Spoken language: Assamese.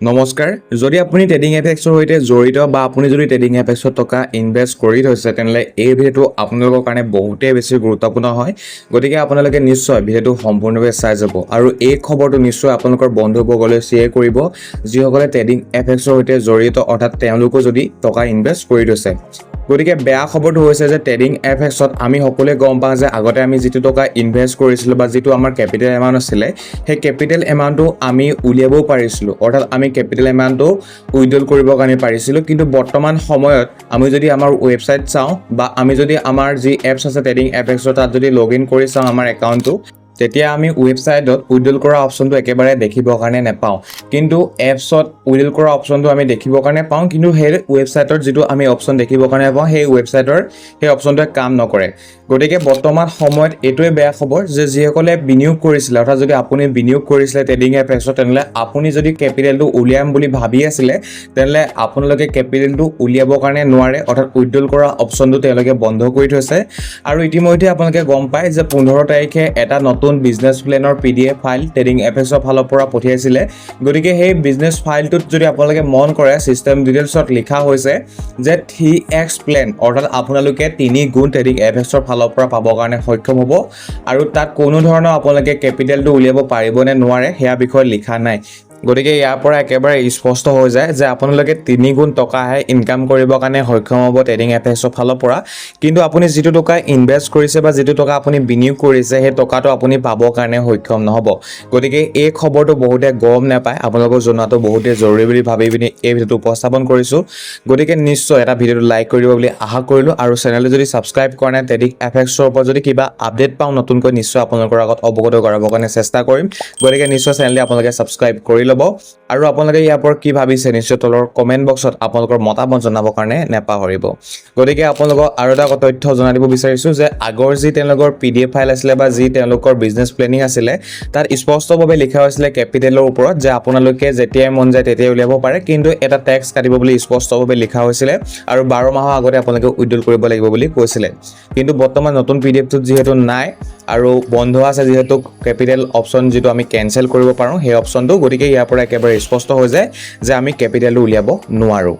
নমস্কাৰ। যদি আপুনি ট্ৰেডিং এফেক্সৰ সৈতে জড়িত বা আপুনি যদি ট্ৰেডিং এফেক্সত টকা ইনভেষ্ট কৰি থৈছে, তেনেহ'লে এই ভিডিঅ'টো আপোনালোকৰ কাৰণে বহুতেই বেছি গুৰুত্বপূৰ্ণ হয়। গতিকে আপোনালোকে নিশ্চয় ভিডিঅ'টো সম্পূৰ্ণভাৱে চাই যাব আৰু এই খবৰটো নিশ্চয় আপোনালোকৰ বন্ধুবৰ্গলৈ শ্বেয়াৰ কৰিব, যিসকলে ট্ৰেডিং এফেক্সৰ সৈতে জড়িত, অৰ্থাৎ তেওঁলোকো যদি টকা ইনভেষ্ট কৰি থৈছে। গতিকে বেয়া খবৰটো হৈছে যে ট্ৰেডিং এফেক্সত আমি সকলোৱে গম পাওঁ যে আগতে আমি যিটো টকা ইনভেষ্ট কৰিছিলোঁ বা যিটো আমাৰ কেপিটেল এমাউণ্ট আছিলে, সেই কেপিটেল এমাউণ্টটো আমি উলিয়াবও পাৰিছিলোঁ, অৰ্থাৎ আমি কেপিটেল এমাউণ্টটো উইড্ৰল কৰিবৰ কাৰণে পাৰিছিলোঁ। কিন্তু বৰ্তমান সময়ত আমি যদি আমাৰ ৱেবছাইট চাওঁ বা আমি যদি আমাৰ যি এপছ আছে ট্ৰেডিং এফেক্সৰ, তাত যদি লগ ইন কৰি চাওঁ আমাৰ একাউণ্টটো, তেতিয়া আমি ৱেবছাইটত উইড্ৰল কৰা অপশ্যনটো একেবাৰে দেখিবৰ কাৰণে নাপাওঁ। কিন্তু এপছত উইড্ৰল কৰা অপশ্যনটো আমি দেখিবৰ কাৰণে পাওঁ, কিন্তু সেই ৱেবছাইটত যিটো আমি অপশ্যন দেখিবৰ কাৰণে পাওঁ, সেই ৱেবছাইটৰ সেই অপশ্যনটোৱে কাম নকৰে। গতিকে বৰ্তমান সময়ত এইটোৱে বেয়া খবৰ যে যিসকলে বিনিয়োগ কৰিছিলে, অৰ্থাৎ যদি আপুনি বিনিয়োগ কৰিছিলে ট্ৰেডিং এপছত, তেনেহ'লে আপুনি যদি কেপিটেলটো উলিয়াম বুলি ভাবি আছিলে, তেনেহ'লে আপোনালোকে কেপিটেলটো উলিয়াবৰ কাৰণে নোৱাৰে, অৰ্থাৎ উইড্ৰল কৰা অপশ্যনটো তেওঁলোকে বন্ধ কৰি থৈছে। আৰু ইতিমধ্যে আপোনালোকে গম পায় যে 15 তাৰিখে এটা নতুন বিজনেছ প্লেনৰ পিডিএফ ফাইল ট্ৰেডিং এফেক্সৰ ফালৰ পৰা পঠিয়াইছিলে। গতিকে সেই বিজনেছ ফাইলটোত যদি আপোনালোকে মন কৰে, ছিষ্টেম ডিটেইলছত লিখা হৈছে যে 3x plane, অৰ্থাৎ আপোনালোকে 3 গুণ ট্ৰেডিং এফেক্সৰ ফালৰ পৰা পাবৰ কাৰণে সক্ষম হ'ব আৰু তাত কোনো ধৰণৰ আপোনালোকে কেপিটেলটো উলিয়াব পাৰিব নে নোৱাৰে, সেয়া বিষয়ে লিখা নাই। গতিকে ইয়াৰ পৰা একেবাৰে স্পষ্ট হৈ যায় যে আপোনালোকে 3 গুণ টকাহে ইনকাম কৰিবৰ কাৰণে সক্ষম হ'ব ট্ৰেডিং এফেক্সৰ ফালৰ পৰা, কিন্তু আপুনি যিটো টকা ইনভেষ্ট কৰিছে বা যিটো টকা আপুনি বিনিয়োগ কৰিছে, সেই টকাটো আপুনি পাবৰ কাৰণে সক্ষম নহ'ব। গতিকে এই খবৰটো বহুতে গম নাপায়। আপোনালোকক জনোৱাটো বহুতেই জৰুৰী বুলি ভাবি পিনি এই ভিডিঅ'টো উপস্থাপন কৰিছোঁ। গতিকে নিশ্চয় এটা ভিডিঅ'টো লাইক কৰি দিব বুলি আশা কৰিলোঁ আৰু চেনেলটো যদি ছাবস্ক্ৰাইব কৰা নাই, ট্ৰেডিং এফেক্সৰ ওপৰত যদি কিবা আপডেট পাওঁ নতুনকৈ, নিশ্চয় আপোনালোকৰ আগত অৱগত কৰাবৰ কাৰণে চেষ্টা কৰিম। গতিকে নিশ্চয় চেনেলটি আপোনালোকে ছাবস্ক্ৰাইব কৰি ল'ব আৰু আপোনালোকে ইয়াৰ ওপৰত কি ভাবিছে, নিশ্চয় তলৰ কমেণ্ট বক্সত আপোনালোকৰ মতামত জনাবৰ কাৰণে নেপাহৰিব। গতিকে আপোনালোকক আৰু এটা তথ্য জনাই দিব বিচাৰিছোঁ যে আগৰ যি তেওঁলোকৰ পিডিএফ ফাইল আছিলে বা যি তেওঁলোকৰ বিজনেছ প্লেনিং আছিলে, তাত স্পষ্টভাৱে লিখা হৈছিলে কেপিটেলৰ ওপৰত যে আপোনালোকে যেতিয়াই মন যায় তেতিয়াই উলিয়াব পাৰে, কিন্তু এটা টেক্স কাটিব বুলি স্পষ্টভাৱে লিখা হৈছিলে আৰু 12 মাহৰ আগতে আপোনালোকে উইড্ৰল কৰিব লাগিব বুলি কৈছিলে। কিন্তু বৰ্তমান নতুন পিডিএফটোত যিহেতু নাই আৰু বন্ধ আছে, যিহেতু কেপিটেল অপশ্যন যিটো আমি কেঞ্চেল কৰিব পাৰোঁ সেই অপশ্যনটো, গতিকে ইয়াৰ পৰা একেবাৰে স্পষ্ট হৈ যায় যে আমি কেপিটেলটো উলিয়াব নোৱাৰোঁ।